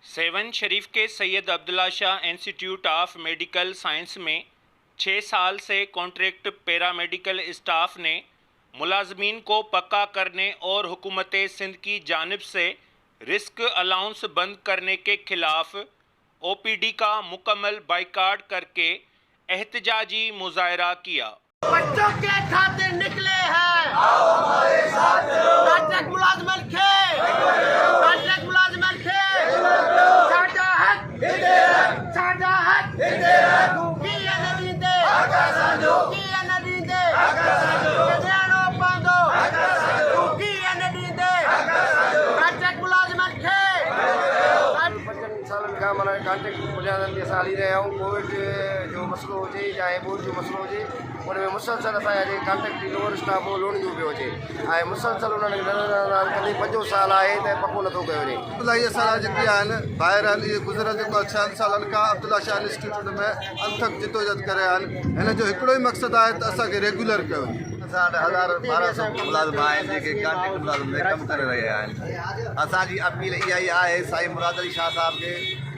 Seven शरीफ के Syed Abdullah Shah institute of medical science में 6 साल से कॉन्ट्रैक्ट पैरामेडिकल स्टाफ ने मुलाजमीन को पक्का करने और हुकूमत सिंध की जानिब से रिस्क अलाउंस बंद करने के खिलाफ ओपीडी का मुकम्मल बाइकाट करके एहतजाजी मुजाहरा किया। बच्चों के खातिर निकले हैं, आओ हमारे साथ। कॉन्ट्रैक्ट मुलाजमन खे, कॉन्ट्रैक्ट मुलाजमन खे, साडा हक, साडा हक, की न ॾींदे, की न ॾींदे, ॾियणो पवंदो, की न ॾींदे, कॉन्ट्रैक्ट मुलाज़िमन खे। 5 सालनि खां माना कॉन्ट्रैक्ट बुनियादनि ते असां हली रहिया आहियूं। कोविड जो मसइलो हुजे या ॿोॾ जो मसइलो हुजे, उन में मुसलसल असांजा जेके कॉन्ट्रैक्ट लोअर स्टाफ हो लोन जो पियो अचे ऐं मुसलसल उन्हनि खे नज़रअंदाज़ कंदे 5 साल आहे त पको नथो कयो वञे। अब्दुल्ला असांजा जेके आहिनि भाइर आहिनि, इहे गुज़िरियल जेको 6 सालनि खां अब्दुल्ला शाह इंस्टीट्यूट में अनथक जिदोजहद करे रहिया आहिनि। हिन जो हिकिड़ो ई मक़सदु आहे त असांखे रेगुलर कयो वञे। असां वटि 1000-1200 मुलाज़िम आहिनि जेके कॉन्ट्रैक्ट मुलाज़िम में कमु करे रहिया आहिनि। असांजी अपील इहा ई आहे साईं मुराद अली शाह साहिब खे,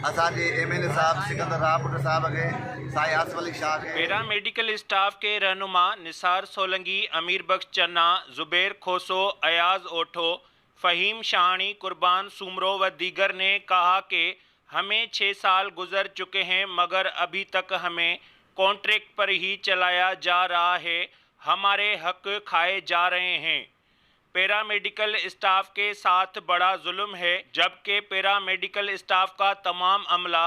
असांजे एम एन ए साहिब सिकंदर राहपुट साहिब खे, साईं आसिफ अली शाह खे। पैरामेडिकल स्टाफ के रहनुमा निसार सोलंगी, अमीर बख्श चन्ना, जुबैर खोसो, अयाज ओठो, फ़हीम शाहनी, कुर्बान सूमरो व दीगर ने कहा कि हमें 6 साल गुजर चुके हैं, मगर अभी तक हमें कॉन्ट्रैक्ट पर ही चलाया जा रहा है। हमारे हक खाए जा रहे हैं। पैरामेडिकल स्टाफ के साथ बड़ा जुल्म है, जबकि पैरामेडिकल स्टाफ का तमाम अमला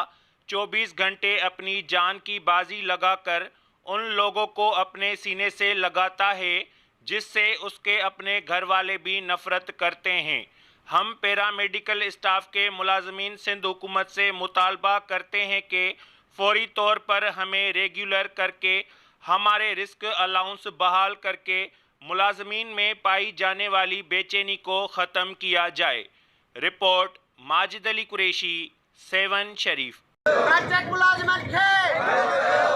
24 घंटे अपनी जान की बाजी लगाकर उन लोगों को अपने सीने से लगाता है, जिससे उसके अपने घर वाले भी नफ़रत करते हैं। हम पैरामेडिकल स्टाफ के मुलाजमीन सिंध हुकूमत से मुतालबा करते हैं कि फौरी तौर पर हमें रेगुलर करके, हमारे रिस्क अलाउंस बहाल करके मुलाजमीन में पाई जाने वाली बेचैनी को ख़त्म किया जाए। रिपोर्ट, माजिद अली कुरैशी, सेवन शरीफ। कॉन्ट्रैक्ट मुलाज़िमन खे।